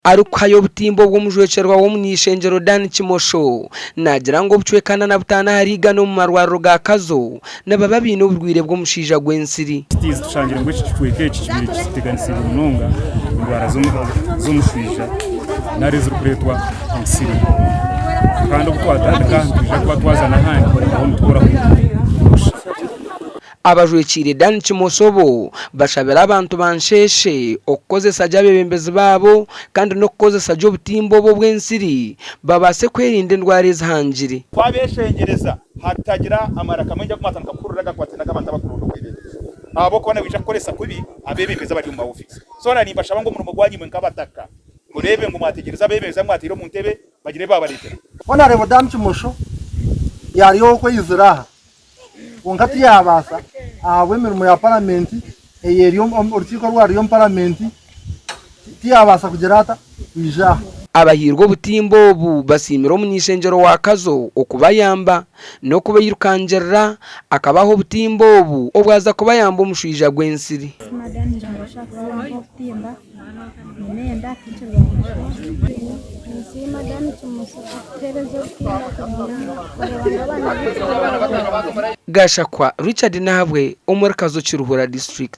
Arikuhayo obutimba obwo omujwekyerwa w'omuny'eishengyero Dan Kimosho naagira ngu obucweka 45 ahari igana omu marwariro ga Kazo nibaba baine oburwaire bw'omushaija gw'ensiri. Kitiizi tushangire ngu eki kicweka eki kibaire kiteganisiibwe munonga endwara z'omushwija nari ezirikureetwa ensiri kandi obu twatandika nitwija kuba twaza n'ahandi ahu nitukoraho busha. Abajwekiire Dan Kimoso bo bashabire abantu ba Nsheshe okukozesa gye abeebembezi baabo kandi n'okukozesa gye obutimba obu obw'ensiri babaase kwerinda endwara ezihangire. Twabeshengyereza hatagira amaraka maingi agu mwatandika kuhurira agakwataine ag'abantu abarikuronda okwebembeza ahabw'okuba nibaija kukoresa kubi abeebembezi abari omu maofiisi. So na nimbashaba ngu omurimo gwanyu imwe nk'abataka mureebe ngu mwategyereza abeebembezi abu mwateire omu ntebe bagire ebi baabareetera. Honourable Dan Kimosho yaari ow'okweyizira aha Kwonka tiyaabaasa ahabw'emirimo ya paramenti ey'eri orukiiko orwari ruri omu paramenti tiyaabaasa kugira ata kwija aha. Abahairwe obutimba obu basiimire omuny'eishengyero wa Kazo okubayamba n'okubairukangirira akabaha obutimba obu obwaza kubayamba omushwija gw'ensiri. Gashakwa Richard Nahabwe omuri Kazo Kiruhura District.